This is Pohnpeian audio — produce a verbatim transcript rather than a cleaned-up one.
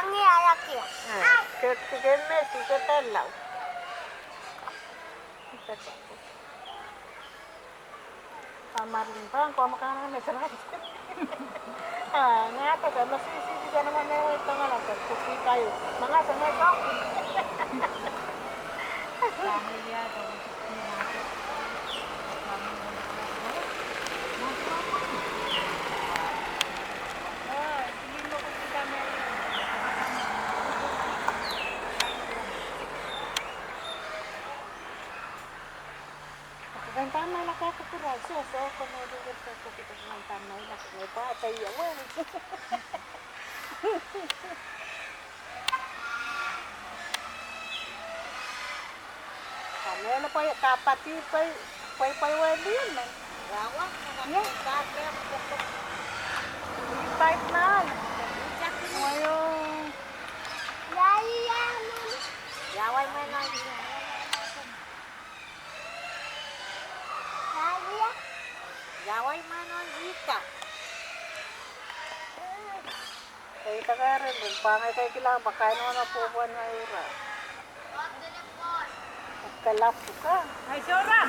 Ni ayaki. Ah, ke, ke, ke me si ke telau. Ke telau. Pahn Marlin, pahn komw kanengen me sarawi. Ah, ngahn ata me si, si, si, sana me ne tangala ke, ke si kayo. Manga sana ko. Kamehla pwe kapati pwe, pwe, pwe weli men. Wawa, ya. Kapati pwe. Pwe nai. Wayo. Ya, ya, mama. Ya, wai men. Ya, ya. Ya, wai men, ika. Ei, takaren pahn ngehi kei kilang pakain wana pwopwon ngehi ura. Kalap ka. Ai, sora.